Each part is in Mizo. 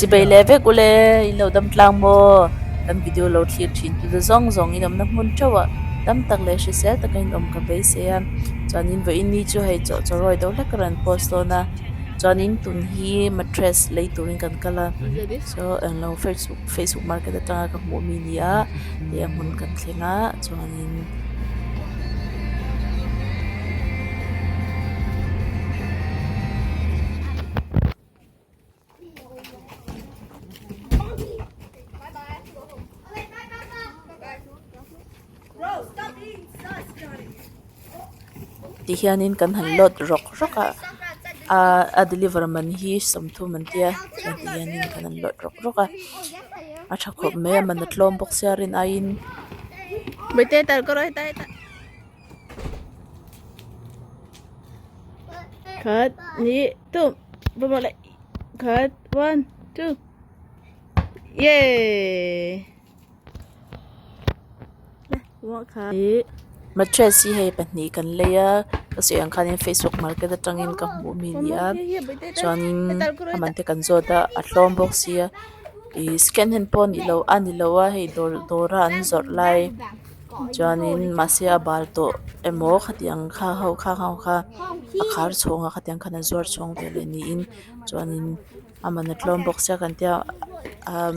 Chibai leh vek ule in lo dam tlang maw? Kan video lo thlir thin tu te zawng zawng in awmna hmun theuh ah tam tak leh hrisel taka in awm ka beisei a chuanin vawiin ni chu hei chaw chaw rawi deuh hlek a rawn post dawn a chuanin tun hi mattress lei turin kan kal a so englo facebook facebook market atanga ka hmuh mi ni a hei a hmun kan thleng a chuanin. Ti hianin kan han load rawk rawk a ahh a deliver man hi 30 an tia chuan ti hianin kan han load rawk rawk a a tha khawp mai a man a tlawm bawk sia rin aiin. Khat hnih thum khat one two yay. Mattress hi hei pahnih kan lei a ka sawi ang khanin facebook market atangin ka hmuh mi a ni a chuanin a man te kan zawt a a tlawm bawk sia ih second hand pawh a ni lo a ni lo a hei dawr dawra an zawrh lai chuanin mahse a bal tawh emaw khatiang kha ho kha ho kha a khar chhawng a khatiang khan a zuar chhawng ve leh niin chuanin a man a tlawm bawk sia kan tia umm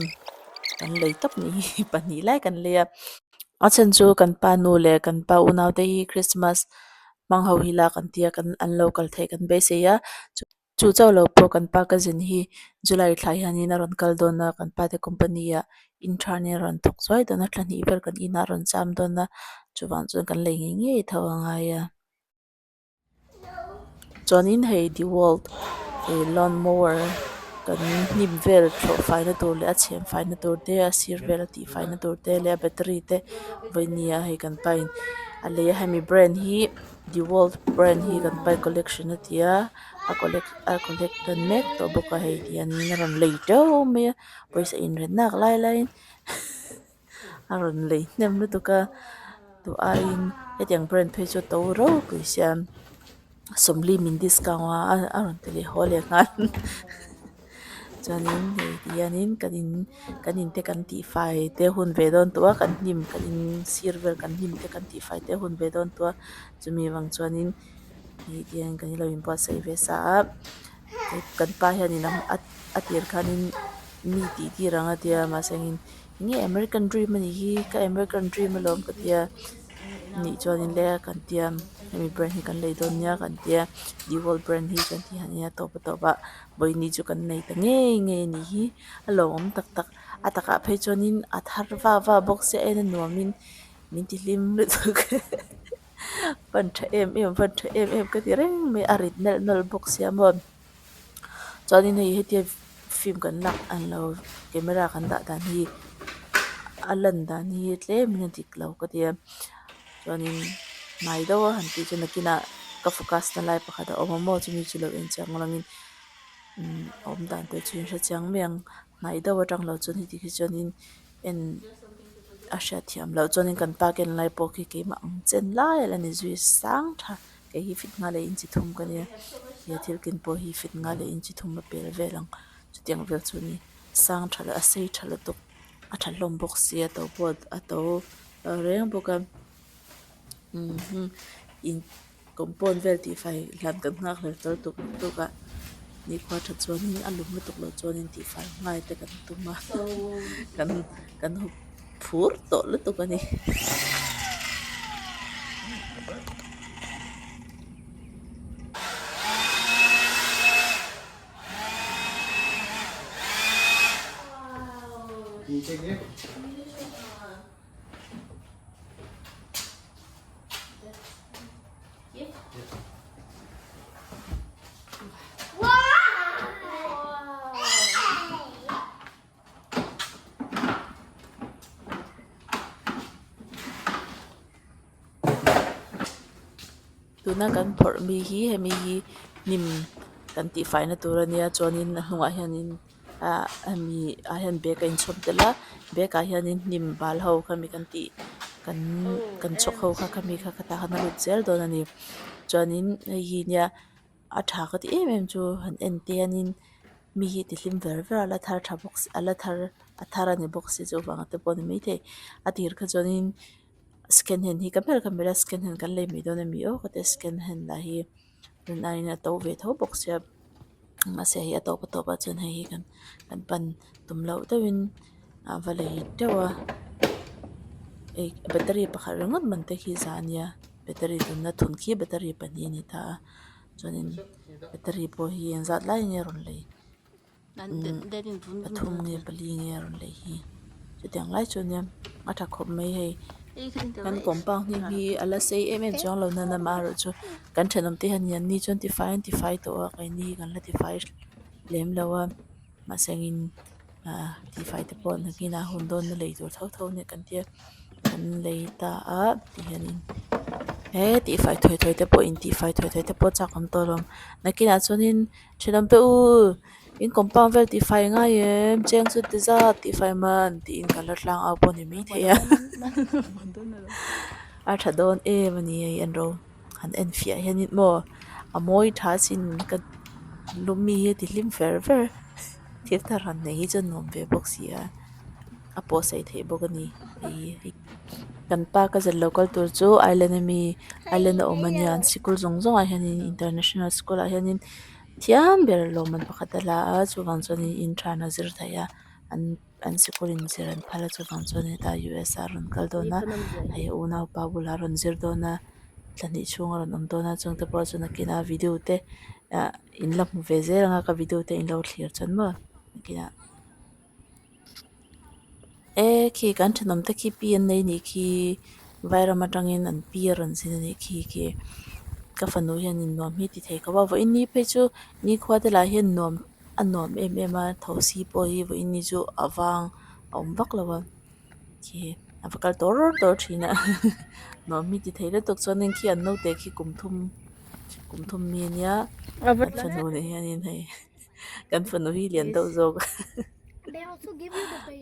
kan lei tawp ni hi pahnih lai kan lei a a chhan chu kan pa nu leh kan pa unau te hi christmas hmang ho hi lak an tia kan an lo kal theih kan beisei a chu chauh lo pawh kan pa cousin hi july thla hianin a rawn kal dawn a kan pa te company ah intern in a rawn thawk zuai dawn a thla hnih vel kan inah a rawn cham dawn a chuvang chuan kan lei ngei ngei tho a ngai a. Chuanin hei DeWalt ih lawn mower kan hnim vel thlawh faina tur leh a chhem faina tur te a sir vel a tih faina tur te leh a battery te vawiin ah hei kan pain a lei a hemi brand hi DeWalt brand hi kan pai collection a ti a a collect a collect tan mek tawh bawk a hei tihianin a rawn lei teuh mai a pawisa inren nak lai laiin a rawn lei hnem lutuk a duh aiin hetiang brand phei chu to ropui sia sawmli min discount a a rawn ti leh haw leh nghal chuanin hei ti hianin kan in kan in te kan tihfai te hun ve dawn tawh a kan hnim kan in sir vel kan hnim te kan tihfai te hun ve dawn tawh a chumi vang chuanin hei ti hian kan lo inbuatsaih ve sa a kan pa hianin a tir khanin mi tih tir ang a tia mahse engin Nge American dream a nih hi ka American dream alawm ka tia nih chuanin le kan tia hemi brand hi kan lei dawn nia kan tia DeWalt brand hi chuan tih han nia tawp a tawp ah vawiini chu kan nei ta ngei ngei a nih hi a lawmawm tak tak a takah phei chuanin a thar va va bawk sia en a nuamin min ti hlim lutuk pan tha em em pan tha em em ka ti reng mai a rit nalh nalh bawk sia maw. Chuanin hei hetia film kan lak ang lo camera kan dah dan hi a lan dan hi tlemin a dik lo ka ti a chuanin hnai deuh a han tih chu nakinah ka focus na lai pakhat a awm a maw chumi chu lo en chiang langin umm a awm dan te chu in hre chiang mai ang hnai deuh atang lo chuan heti khi chuanin en a hriat thiam loh chuanin kan pa ken lai pawh khi keimah ang chen lai a la ni zui sang tha. Kei hi fit nga leh inchi thum ka nia he thil ken pawh hi fit nga leh inchi thum a pel vel ang chutiang vel chu a ni sang tha leh a sei tha lutuk a tha hlawm bawk sia to pawh a to reng bawk a umm in compound vel tih fai hlan kan nghak hlel ta lutuk lutuk a nikhua tha chuanin a lum lutuk loh chuanin tih fai nghal te kan tum a kan kan hup phur tawh lutuk a ni. Tuna kan phawrh mi hi hemi hi hnim kan tih fai na tur ania chuanin a hnungah hianin ah hemi ah hian bag a inchhawp tel a bag ah hianin hnim bal ho kha mi kan tih kan kan chhawk ho kha khami kha khatah khan a lut zel dawn a ni chuanin hei hi nia a tha ka ti em em chu han en te hianin. Mi hi ti hlim ver ver a la thar tha bawk a la thar a thar a ni bawk si chuvang te pawh a ni maithei a tir kha chuanin second hand hi ka ber ka ber a second hand kan lei mai dawn a mi aw ka tia second hand lah hi rin aiin a to ve tho bawk sia mahse hei a tawp a tawp ah chuan hei hi kan kan pan tum loh deuhin a va lei teuh a ih battery pakhat ringawt man te khi za a nia battery tunna thun khi battery pahnih a ni ta a chuanin battery pawh hi engzat lai nge a rawn lei. Pathum nge pali nge a rawn lei hi chutiang lai chu ania a tha khawp mai hei kan compound hnim hi a la sei em em chuang lo na amaherawh chu kan thenawm te hian an ni chuan tifai an tifai tawh a keini hi kan la tifai lem lo a mahse engin ah tifai te pawh nakinah hun dawn na lei tur tho tho ania kan tia kan lei ta a tihianin he tihfai thuai thuai te pawh intihfai thuai thuai te pawh a chak awm tawh lo nakinah chuanin. Thenawm te u in compound vel tihfai ngai em cheng chu ti zat tihfai man tiin ka la tlang au pawh a ni maithei a a tha dawn em a ni hei an ro han en fiah hian in maw a mawi tha sin ka lumi hi a ti hlim ver ver thil thar han nei hi chu a nuam ve bawk si a a pawh sawi theih bawk a ni hei hi kan pa ka zet lo kal tur chu island ami island a awm a nia an sikul zawng zawng ah hianin international school ah hianin thiam ber lawmman pakhat a la a chuvang chuanin in than a zir theih a an an sikul in zir an phal a chuvang chuan hetah U S ah a rawn kal dawn a hei a unaupa bulah a rawn zir dawn a thla hnih chhung a rawn awm dawn a chung te pawh chu nakinah video te ah in la hmu ve zel ang a ka video te in lo thlir chuan maw nakinah. E khi kan thenawm te khi pi an nei nih khi vairam atangin an pi a rawn zin a nih khi khi ka fanu hianin nuam hi ti thei khawp a vawiin ni phei chu nikhua te lah hian nuam a nuam em em a thosi pawh hi vawiin ni chu a vang a awm vak lo a khi a va kal tawr tawr thin a nuam hi ti thei lutuk chuanin khi an naute khi kum thum kum thum mi a nia an fanu nen hianin hei. Kan fanu hi lian deuh zawk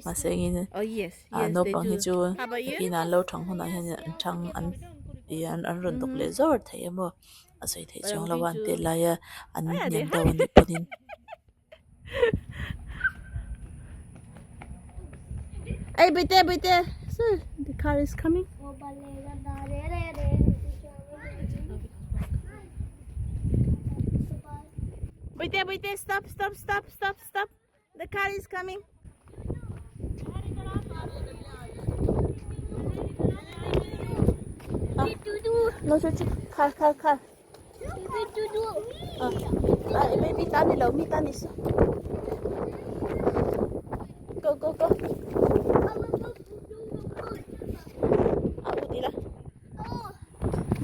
mahse engin ah naupang hi chu nakinah an lo thang hunah hian an thang an ih an rawn dawk leh zawr thei emaw a sawi theih chuang lo a an tet laia an hniam deuh a nih pawhin. Hey, bete, bete. Sir, the car is coming. Bawihte, bawihte, stop, stop, stop, stop, stop. The car is coming. No, no, car, car, car. Ah, baby, tani lo, mi tani so. Go, go, go. Ah, uti la.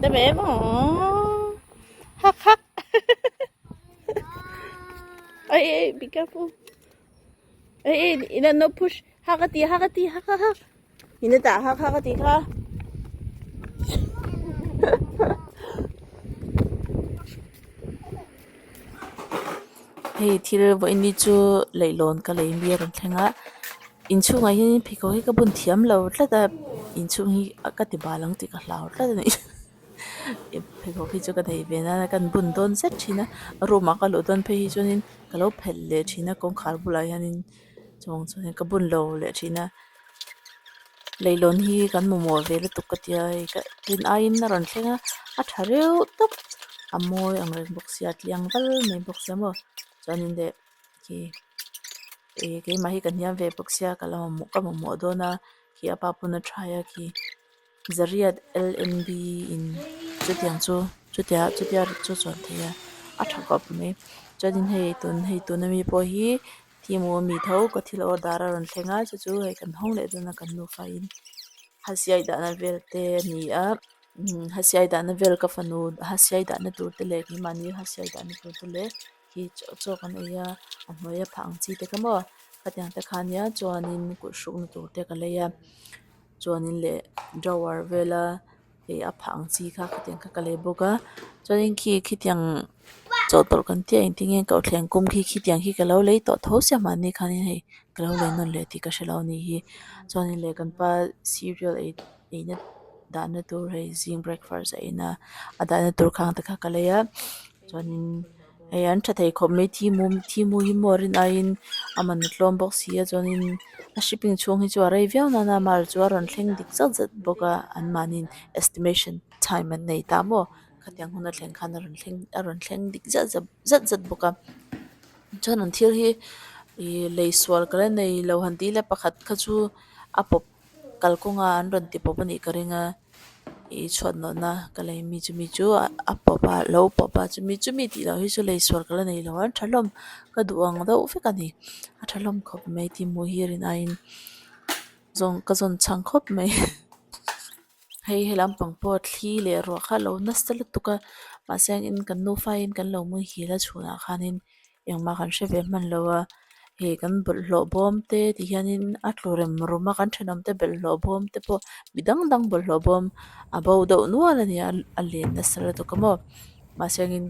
Dami em oh. Hak hak. Ay, ay, be careful. Ay, ay, ina no push. Hakati, hakati, hak hak hak. Ina ta hak hakati kha. Hei thil vawiin ni chu leihlawn ka lei mi a rawn thleng a inchhungah hian pheikhawk hi ka bun thiam lo tlat a inchhung hi ka ti bal ang tih ka hlau tlat a ni pheikhawk hi chu ka nei ve nana kan bun dawn zet thin a room ah ka luh dawn phei hi chuanin ka lo phelh leh thin a kawngkhar bulah hianin chuang chuanin ka bun lo leh thin a. Leihlawn hi kan mamawh ve lutuk ka tia hei ka rin aiin a rawn thleng a a tha reuh tawp a mawi ang reng bawk sia a tliang val mai bawk sia maw chuanin leh khi ih keimah hi ka hniam ve bawk sia ka la mamawh ka mamawh dawn a khi a pa pawn a try a khi zariat l n b in chutiang chu chutia chutia rit chu chuan thei a a tha khawp mai chuanin hei tun hei tuna mi pawh hi. Thimu a mi tho ka thil order a rawn thleng a chu chu hei kan hawng leh dawn a kan nufa in hasiai dahna vel te a ni a hasiai dahna vel ka fanu hasiai dahna tur te leh keimahni hasiai dahna tur te leh khi chaw kan ei a a hnuaia phah ang chi te kha maw khatiang te kha a nia chuanin kut hrukna tur te ka lei a chuanin leh drawer vela. Hei a phah ang chi kha khatiang kha ka lei bawk a chuanin khi khitiang chawhtawlh kan tih a engtin nge koh thleng kum khi khitiang khi ka lo lei tawh tho sia mahni khanin hei ka lo lei nawn leh tih ka hre lo a nih hi chuanin leh kan pa cereal ei eina dahna tur hei zing breakfast a eina a dahna tur khang te kha ka lei a chuanin. Hei an tha thei khawp mai Temu Temu hi maw rin aiin a man a tlawm bawk si a chuanin a shipping chhung hi chu a rei viau nana mar chu a rawn thleng dik zat zat bawk a anmahniin estimation time an nei ta maw khatiang hun a thleng khan a rawn thleng a rawn thleng dik zat zat zat zat bawk a chuan an thil hi ih lei sual ka la nei lo han tih ila pakhat kha chu a pawp. Kalkawnga an rawn ti pawp a nih ka ring a ih chhuat nawhna ka lei mi chumi chu a pawp a lo pawp a chumi chumi tih loh hi chu lei sual ka la nei lo a an tha hlawm ka duh ang deuh vek a ni a tha hlawm khawp mai Temu hi rin aiin zawng ka zawn chhang khawp mai hei he lampang pawh thli leh ruah kha a lo nasa lutuk a mahse in kan nufa in kan lo muhil a chhunah khanin. Engmah kan hre ve hman lo a, hei kan bawlhhlawh bawm te ti hianin a tlu rem rum a kan thenawm te bawlhhlawh bawm te pawh mi dang dang bawlhhlawh bawm a bo deuh nual a ni a a len nasa lutuk a maw mahse angin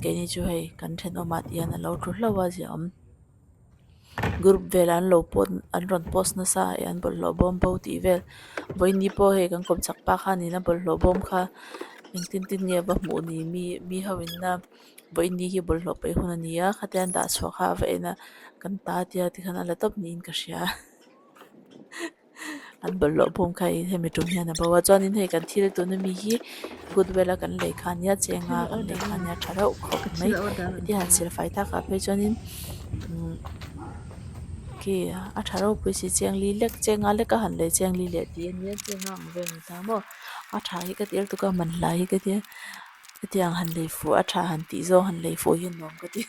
keini chu hei kan thenawmah ti hian a lo tlu hlauh a ziaawm group velah an lo pawt an rawn post nasa a an bawlhhlawh bawm bo tih vel vawiin pawh hei kan kawmchhak pa khanin a bawlhhlawh bawm kha engtin tin nge a va hmuh ni mi mi ho in a. Vawiin hi bawlhhlawh paih hun a ni a khatia an dah chhuah kha a va en a kan ta tia tikhan a la tawp niin ka hria an bawlhhlawh bawm kha hei hemi tum hian a bo a chuanin hei kan thil tuna mi hi goodwill a kan lei kha ania chenga kan lei kha ania tha reuh khawp mai hetia han silfai takah phei chuanin umm khi a tha ropui si cheng li lek chenga lek a han lei cheng li leh tih ania chenga ang vel ni ta maw a tha hi ka ti lutuk a manhla hi ka tia. Hetiang han lei fuh a tha han tih zawng han lei fuh hi nuam ka ti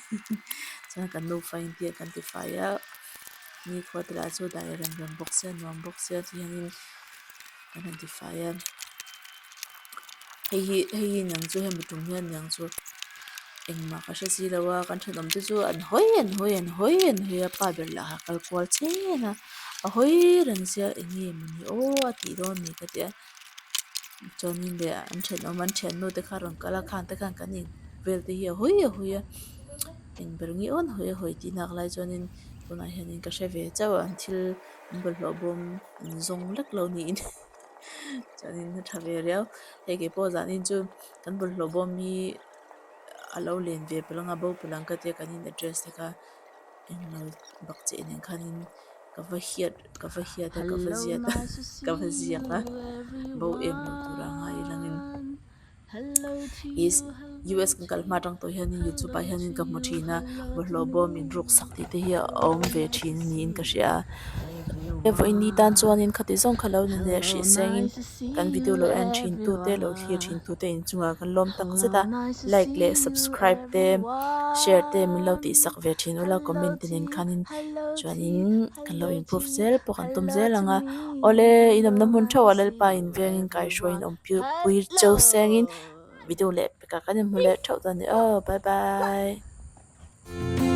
chuan kan nufa in tih kan ti fai a nikhua te lah chu dai rem rem bawk sia nuam bawk sia ti hianin kan han ti fai a hei hi hei hi niang chu hemi tum hian niang chu engmah ka hre si lo a kan thenawm te chu an hawi an hawi an hawi an hawi a pa ber lah a kal kual chen a a hawi reng sia eng nge mawni aw a tih dawn ni ka ti a. Chuanin leh an thenawm an thiannu te kha a rawn kal a khang te khan kan in vel te hi a hawi a hawi a eng ber nge awn hawi a hawi tih nak lai chuanin tunah hianin ka hre ve chauh a an thil an bawlhhlawh bawm an zawng lek lo niin chuanin a tha ve riau hei kei pawh zanin chu kan bawlhhlawh bawm hi a lo len ve palh ang a bo palh ang ka tia kan in address te kha englo bakcheh nen khanin. Ka va hiat ka va hiat a ka va ziat a ka va ziak a bo em lo tur a ngai langin is US kan kal hma atang tawh hianin youtube ah hianin ka hmu thin a bawlhhlawh bawm in ruk sak tih te hi a awm ve thin niin ka hria a vawiin ni tan chuanin khati zawng kha lo ni leh hrih sengin kan video lo en thin tu te lo thlir thin tu te inchungah kan lawm tak zet a like leh subscribe te share te min lo tih sak ve thin ula comment te nen khanin chuanin kan lo improve zel pawh kan tum zel ang a awle inawmna hmun theuhah Lalpa in vengin kaihruaiin awm pui cheu sengin video leh pekah kan inhmu leh theuh dawn a ni aw bye bye.